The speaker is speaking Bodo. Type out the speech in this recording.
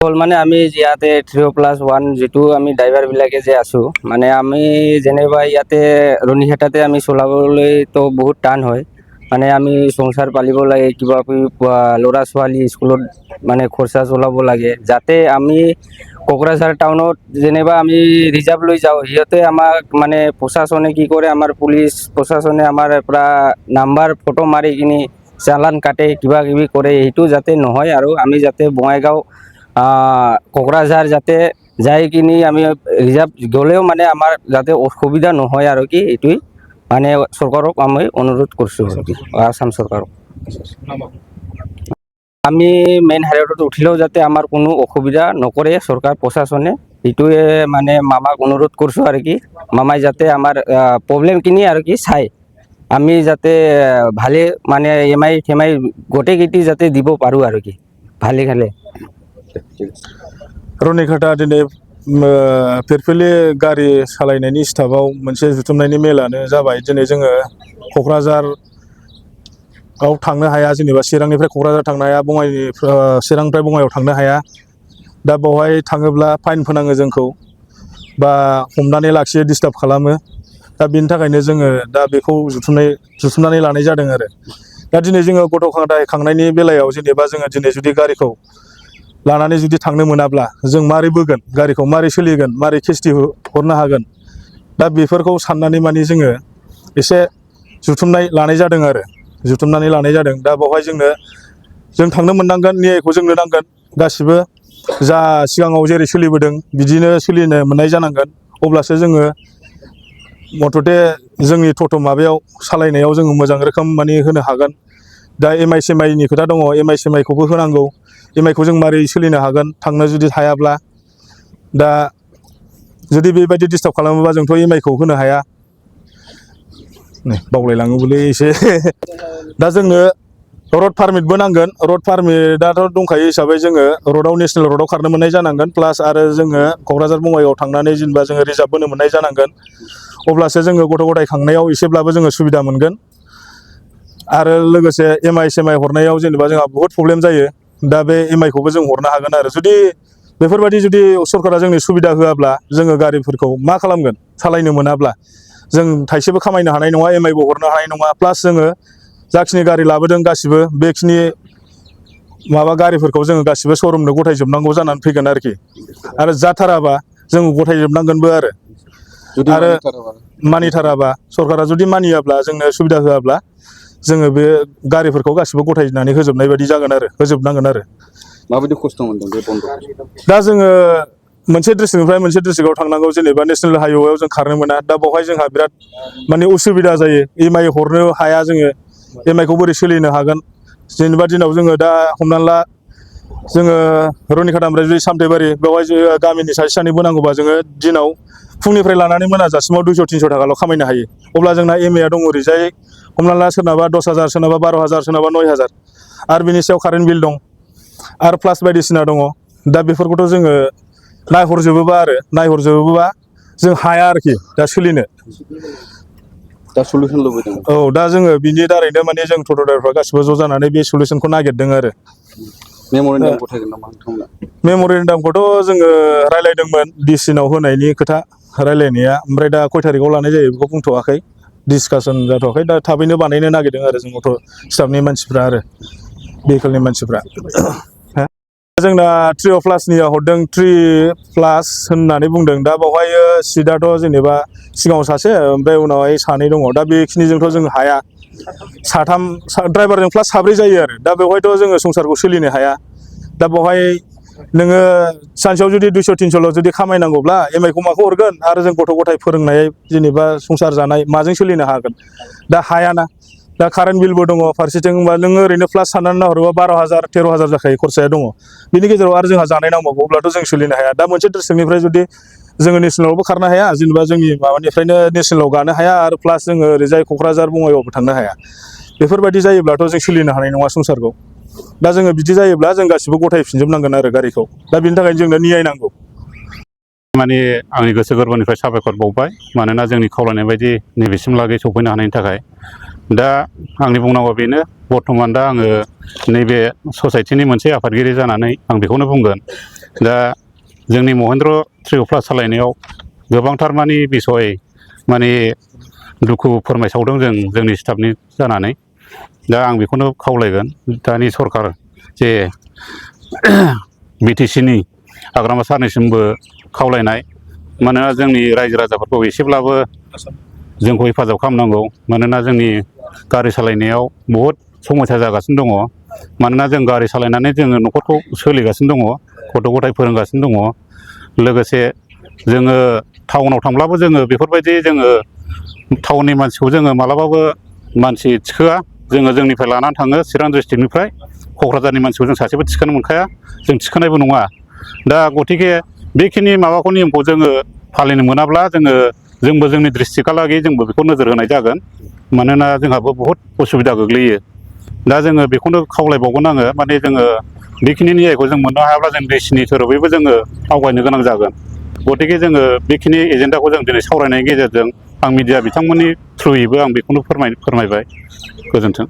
মানে আমি ইয়াতে 3+1 যেটো আমি ড্রাইভার বিলাকে যে আছো মানে আমি যেনেবা ইয়াতে রনিহাটাতে আমি চলাবলৈ তো বহুত টান হয় মানে আমি সংসার পালিব লাগে কিবা ল'ৰা ছোৱালী স্কুলত মানে খৰচা চলাব লাগে যাতে আমি কোকৰাঝাৰ টাউনত যেনেবা আমি ৰিজাৰ্ভ লৈ যাওঁ সিহঁতে আমাক মানে প্ৰশাসনে কি কৰে আমাৰ পুলিচ প্ৰশাসনে আমাৰ পৰা নাম্বাৰ ফটো মাৰি কিনি চালান কাটে কিবা কিবি কৰে এইটো যাতে নহয় আৰু আমি যাতে বঙাইগাঁও কোকৰাঝাৰ যাতে যাই কিনি আমি ৰিজাৰ্ভ গ'লেও মানে আমাৰ যাতে অসুবিধা নহয় আৰু কি এইটোই মানে চৰকাৰক আমি অনুৰোধ কৰিছোঁ আসাম চৰকাৰক আমি মেইন হাইৱেত উঠিলেও যাতে আমাৰ কোনো অসুবিধা নকৰে চৰকাৰ প্ৰশাসনে এইটোৱে মানে মামাক অনুৰোধ কৰিছোঁ আৰু কি মামাই যাতে আমাৰ প্ৰব্লেমখিনি আৰু কি চাই আমি যাতে ভালে মানে এমআই ফেমাই গোটেইকেইটি যাতে দিব পাৰোঁ আৰু কি ভালে খালে रनिघाटा दिनै फिरफिलि गारि सालायनायनि स्टाफआव मोनसे जुथुमनायनि मेलानो जाबाय दिनै जोङो क'क्राझाराव थांनो हाया जेनेबा चिरांनिफ्राय क'क्राझार थांनो हाया चिरांनिफ्राय बङाइगाव थांनो हाया दा बेवहाय थाङोब्ला फाइन फोनाङो जोंखौ बा हमनानै लाखियो डिस्टार्ब खालामो दा बेनि थाखायनो जोङो दा बेखौ जुथुमनानै लानाय जादों आरो दा दिनै जोङो गथ' गथाय खांनायनि बेलायाव जेनेबा जोङो दिनै जुदि गारिखौ लानानै जुदि थांनो मोनाब्ला जों मारै बोगोन गारिखौ मारै सोलिगोन मारै किस्ति हरनो हागोन दा बेफोरखौ साननानै माने जोङो एसे जुथुमनाय लानाय जादों आरो जुथुमनानै लानाय जादों दा बेवहाय जों थांनो मोननांगोन न्यायखौ जोंनो नांगोन गासिबो जा सिगाङाव जेरै सोलिबोदों बिदिनो सोलिनो मोननाय जानांगोन अब्लासो जोङो मथथे जोंनि टट' माबायाव सालायनायाव जोङो मोजां रोखोम माने होनो हागोन दा एमआइ सेमआइनि खोथा दङ एमआइ सेमआइखौबो होनांगौ एमआइखौ जों मारै सोलिनो हागोन थांनो जुदि हायाब्ला दा जुदि बेबायदि डिस्टार्ब खालामोबा जोंथ' एमआइखौ होनो हाया नै बावलायलाङोबोलै एसे दा जोंनो रड पारमिटबो नांगोन रड पारमिटआथ' दंखायो हिसाबै जोङो रडआव नेसनेल रडआव खारनो मोननाय जानांगोन प्लास आरो जोङो क'क्राझार बङाइगाव थांनानै जेनेबा जोङो रिजार्भ बोनो मोननाय जानांगोन अब्लासो जोङो गथ' गथाय खांनायाव एसेब्लाबो जोङो सुबिदा मोनगोन आरो लोगोसे एमआइ सेमआइ हरनायाव जेनेबा जोंहा बहुद प्रब्लेम जायो दा बे एमआइखौबो जों हरनो हागोन आरो जुदि बेफोरबायदि जुदि सरकारा जोंनि सुबिदा होआब्ला जोङो गारिफोरखौ मा खालामगोन सालायनो मोनाब्ला जों थाइसेबो खामायनो हानाय नङा एमआइबो हरनो हानाय नङा प्लास जोङो जाखिनि गारि लाबोदों गासिबो बेखिनि माबा गारिफोरखौ जोङो गासिबो श'रुमनो गथायजोबनांगौ जानानै फैगोन आरोखि आरो जाथाराबा जों गथायजोबनांगोनबो आरो मानिथाराबा सरकारा जुदि मानियाब्ला जोंनो सुबिदा होआब्ला जोङो बे गारिफोरखौ गासिबो गथायनानै होजोबनाय बायदि जागोन आरो होजोबनांगोन आरो माबायदि खस्थ' मोनदों बे बन्द दा जोङो मोनसे डिस्ट्रिक्टनिफ्राय मोनसे डिस्ट्रिक्टआव थांनांगौ जेनेबा नेसनेल हाइवेआव जों खारनो मोना दा बेवहाय जोंहा बिराद माने उसुबिदा जायो एमआइ हरनो हाया जोङो एमआइखौ बोरै सोलिनो हागोन जेनेबा दिनाव जोङो दा हमनानै ला जोङो रनिखाटानिफ्राय जुदि सामथाइबारि बेवहाय गामिनि सासे सानैबो नांगौबा जोङो दिनाव फुंनिफ्राय लानानै मोनाजासिमाव 200-300 थाखाल' खामायनो हायो अब्ला जोंना एमआइआ दङ ओरैजाय हमना ला सोरनाबा 10,000 सोरनाबा 12,000 सोरनाबा 9,000 आरो बिनि सायाव कारेन्ट बिल दं आरो प्लास बायदिसिना दङ दा बेफोरखौथ' जोङो नायहरजोबोबा जों हाया आरोखि दा सोलिनो दा सलुसन लुबैदों औ दा जोङो बिनि दारैनो माने जों टट' ड्राइभारफ्रा गासिबो ज' जानानै बे सलुसनखौ नागिरदों आरो मेम'रेन्डाम गथायगोन नामा नोंथांमोना मेम'रेन्डामखौथ' जोङो रायलायदोंमोन डिसिनाव होनायनि खोथा रायलायनाया ओमफ्राय दा खय थारिखआव लानाय जायो बेखौ बुंथ'वाखै डिसकासन जाथ'वाखै दा थाबैनो बानायनो नागिरदों आरो जों अट' स्टाफनि मानसिफ्रा आरो भेहिकेलनि मानसिफ्रा जोंना 3+निया हरदों 3+ होननानै बुंदों दा बेवहाय सिटआथ' जेनेबा सिगाङाव सासे ओमफ्राय उनावहाय सानै दङ दा बेखिनिजोंथ' जों हाया साथाम ड्राइभारजों प्लास साब्रै जायो आरो दा बेवहायथ' जोङो संसारखौ सोलिनो हाया दा बेवहाय नोङो सानसेयाव जुदि 200-300ल' जुदि खामायनांगौब्ला एमआइखौ माखौ हरगोन आरो जों गथ' गथाय फोरोंनाय जेनेबा संसार जानाय माजों सोलिनो हागोन दा हायाना दा कारेन्ट बिलबो दङ फारसेथिं होनबा नोङो ओरैनो प्लास साननानै नाहरोबा 12,000-13,000 जाखायो खरसाया दङ बिनि गेजेराव आरो जोंहा जानाय नांबावगौ अब्लाथ' जों सोलिनो हाया दा मोनसे डिस्ट्रिक्टनिफ्राय जुदि जोङो नेसनेलावबो खारनो हाया जेनेबा जोंनि माबानिफ्रायनो नेसनेलाव गानो हाया आरो प्लास जोङो ओरैजाय क'क्राझार बङाइगावबो थांनो हाया बेफोरबायदि जायोब्लाथ' जों सोलिनो हानाय नङा संसारखौ दा जोङो बिदि जायोब्ला जों गासिबो गथायफिनजोबनांगोन आरो गारिखौ दा बिनि थाखायनो जोंनो न्याय नांगौ माने आंनि गोसो गोरबोनिफ्राय साबायखर बावबाय मानोना जोंनि खावलायनाय बायदि नैबेसिमलागै सफैनो हानायनि थाखाय दा आंनि बुंनांगौआ बेनो बर्थमान दा आङो नैबे ससाइटिनि मोनसे आफादगिरि जानानै आं बेखौनो बुंगोन दा जोंनि महिन्द्र ट्रिय' प्लास सालायनायाव गोबांथार मानि बिसय माने दुखु फोरमायसावदों जोंनि स्टाफनि जानानै। दा आं बेखौनो खावलायगोन दानि सरकार जे बिटिसिनि हाग्रामा सारनिसिमबो खावलायनाय, मानोना जोंनि रायजो राजाफोरखौ एसेब्लाबो जोंखौ हेफाजाब खालामनांगौ। मानोना जोंनि गारि सालायनायाव बहुद समस्या जागासिनो दङ। मानोना जों गारि सालायनानै जोङो न'खरखौ सोलिगासिनो दङ, गथ' गथाय फोरोंगासिनो दङ। लोगोसे जोङो टाउनाव थांब्लाबो जोङो बेफोरबायदि जोङो टाउननि मानसिखौ जोङो मालाबाबो मानसि थिखोआ। जोङो जोंनिफ्राय लानानै थाङो चिरां डिस्ट्रिक्टनिफ्राय क'क्राझारनि मानसिखौ जों सासेबो थिखोनो मोनखाया, जों थिखोनायबो नङा। दा गतिके बेखिनि माबाखौ नियमखौ जोङो फालिनो मोनाब्ला जोंबो जोंनि डिस्ट्रिक्टहालागै जोंबो बेखौ नोजोर होनाय जागोन। मानोना जोंहाबो बहुद उसुबिदा गोग्लैयो। दा जोङो बेखौनो खावलायबावगोन आङो, माने जोङो बेखिनि न्यायखौ जों मोननो हायाब्ला जों देशनि थोरोबैबो जोङो आवगायनो गोनां जागोन। गतिके जोङो बेखिनि एजेन्डाखौ जों दिनै सावरायनायनि गेजेरजों आं मिडिया बिथांमोननि थ्रुयैबो आं बेखौनो फोरमायबाय। गोजोन्थों।